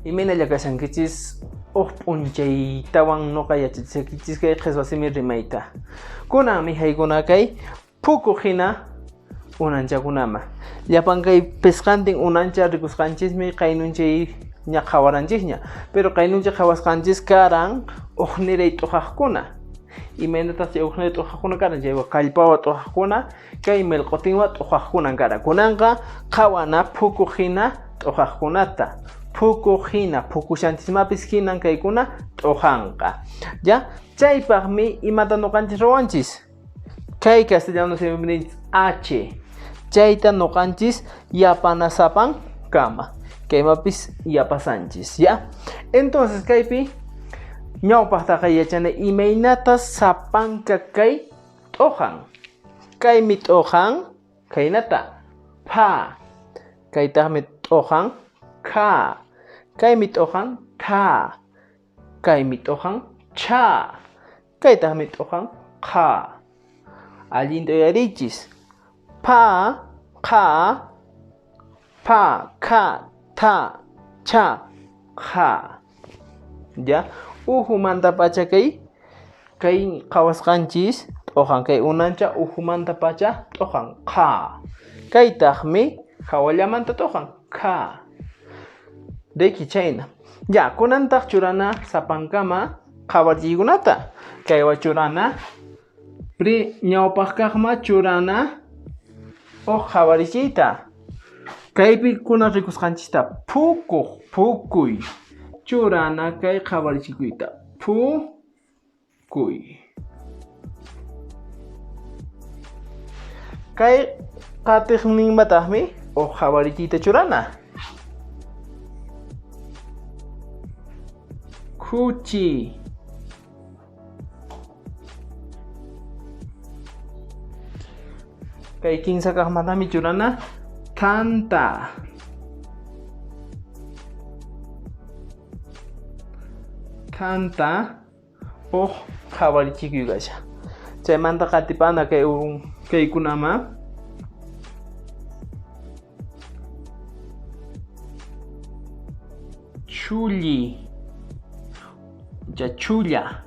Imaynalla kashankichis uj p'unchaytawan noqa yachachisaykichis kay qheswa simi rimayta. Kunanmi haykuna kay phukuq hina unanchakunama. Llapan kay pisqantin unancha rikusqanchismi qaynunchay ña qhawaranchisña. Pero qaynunchay qhawasqanchis karan uqniray t'uqaqkuna. Imaynataq chay uqniray t'uqaqkuna karan? Chay kallpawa t'uqaqkuna, kay melq'otinwa t'uqaqkunan karan. Kunanqa qhawana phukuq hina t'uqaqkunata. Phukuq hina, phukushanchismapis hinan kaykuna t'uqanqa. Ya, chaypaqmi imata noqanchis ruwanchis? Kay castellano simipi ninchis H. Chayta noqanchis yapanasapan kama. Kaymapis yapasanchis, ya? Entonces kaypi ñawpaqtaqa yachana imaynata sapanka kay t'uqan. Kaymi t'uqan khaynata pha. Kaytaqmi t'uqan kha. Kaymi t'uqan tha. Kaymi t'uqan chha. Kaytaqmi t'uqan qha. Allinta uyariychis. Pha, qha, pha, kha, tha, cha, qha. Ya, uhumanta pacha kay kay qhawasqanchis t'uqan kay unancha uhumanta pacha t'uqan qha. Kaytaqmi hawallamanta t'uqan kha. Riki chayna. Ya, kunantaq churana sapankama qhawarchiykunata. Kaywa churana pri ñawpaq kaqma churana uq qhawarichiyta. Kaypi kunan rikusqanchista phukuq phukuy churana kay qhawarichikuyta phukuy. Kay qatiqninmataqmi uq qhawarichiyta churana. Khuchi. Kay kinsa kaqmatami churana thanta. Thanta uq qhawarichikuy kasha. Chaymanta qatipana kay kaykunama. Chulli. Ya chulla.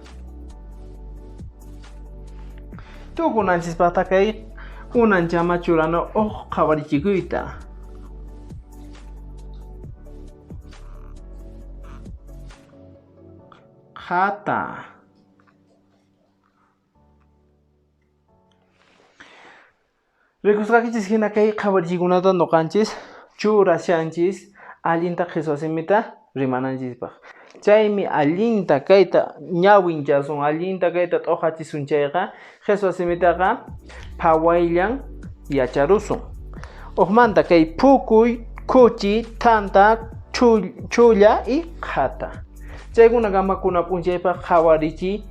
Tukunanchispaqta kay unanchama churana uq qhawarichikuyta. Qhata. Rikusqaykichis hina kay qhawarichiykunata noqanchis churashanchis allinta qheswa simita rimananchispaq. Chaymi allinta kayta ñawinchasun, allinta kayta t'uqachisun chayqa qheswa simitaqa phawayllan yacharusun. Uqmanta kay phukuy, khuchi, thanta, chulla y qhata. Chaykuna kamakuna p'unchaypaq qhawarichiy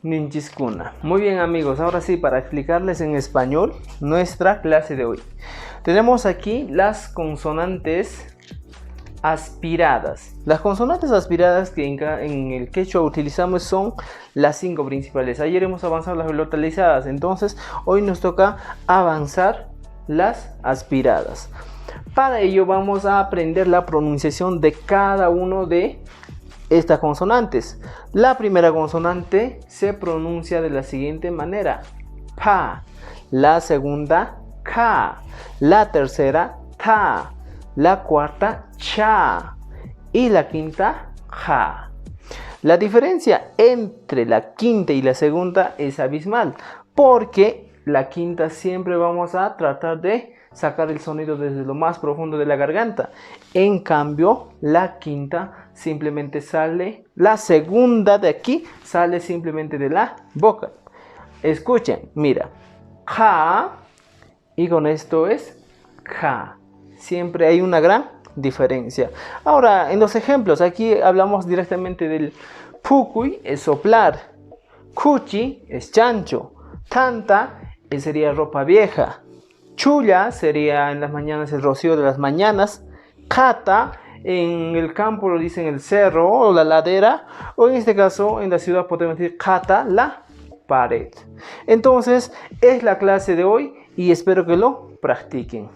ninchiskuna. Muy bien amigos, ahora sí para explicarles en español nuestra clase de hoy. Tenemos aquí las consonantes aspiradas. Las consonantes aspiradas que en el quechua utilizamos son las 5 principales. Ayer hemos avanzado las glotalizadas, entonces hoy nos toca avanzar las aspiradas. Para ello vamos a aprender la pronunciación de cada uno de estas consonantes. La primera consonante se pronuncia de la siguiente manera: pa. La segunda, ka. La tercera, ta. La cuarta, cha. Y la quinta, ja. La diferencia entre la quinta y la segunda es abismal, porque la quinta siempre vamos a tratar de sacar el sonido desde lo más profundo de la garganta. En cambio, la quinta simplemente sale, la segunda de aquí sale simplemente de la boca. Escuchen, mira, ja, y con esto es ja. Siempre hay una gran diferencia. Ahora, en los ejemplos, aquí hablamos directamente del phukuy, es soplar. Khuchi es chancho. Tanta sería ropa vieja. Chulla sería en las mañanas el rocío de las mañanas. Qhata, en el campo lo dicen el cerro o la ladera, o en este caso en la ciudad podemos decir qhata, la pared. Entonces es la clase de hoy y espero que lo practiquen.